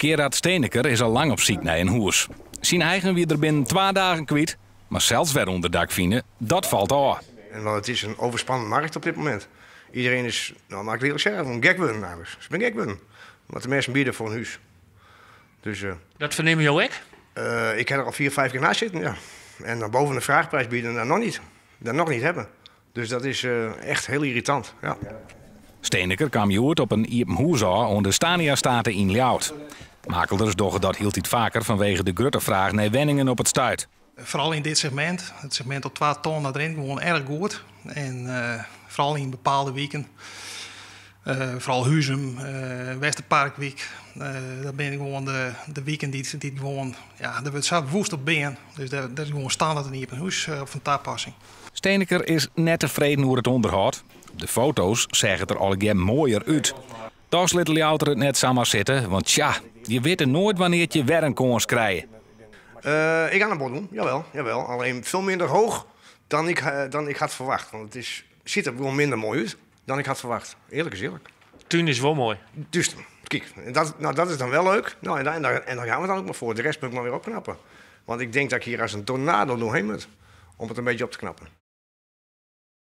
Gerard Steneker is al lang op syk nei in hûs. Syn eigen wie er binnen 2 dagen kwyt, mar sels wer ûnderdak fine, dat falt ôf. En want it is in overspannen markt op dit momint. Iedereen is, nou mag ik eerlijk zeggen, een gek worden eigenlijk. Ze zijn gek worden. Want de mensen bieden voor een huis. Dus Dat fernimme jo ek? Ik heb er al 4, 5 keer naast zitten, ja. En dan boven de vraagprijs bieden, dan nog niet. Dan nog niet hebben. Dus dat is echt heel irritant, ja. Steneker kaam hjoed op in iepen hûs ôf oan de Staniastate yn Ljouwert. Makelders dogge dat hieltyd faker fanwege de grutte fraach nei wenningen op it stuit. Foaral yn dit segmint, it segmint op 2 ton, dat rint gewoan erch goed. En foaral yn bepaalde wiken, foaral Huzum, Westerparkwyk, dat binne gewoan de wiken dy't gewoan, ja, dêr wurdt sa woest op bean. Dus dêr is gewoan standert in iepen hûs op fan tapassing. Steneker is net tefreden oer it ûnderhâld. Op de foto's seach it der allegear moaier út. Dochs lit de Ljouwerter it net samar sitte, want tsja, je witte noait wannear't je wer in kâns krije. Ik ga een bod doen, jawel, jawel. Alleen veel minder hoog dan ik had verwacht. Want het ziet er gewoon minder mooi uit dan ik had verwacht. Eerlijk is eerlijk. Tún is wol moai. Dus, kijk, dat, nou, dat is dan wel leuk. Nou, en daar gaan we dan ook maar voor. De rest moet ik maar weer opknappen. Want ik denk dat ik hier als een tornado doorheen moet. Om het een beetje op te knappen.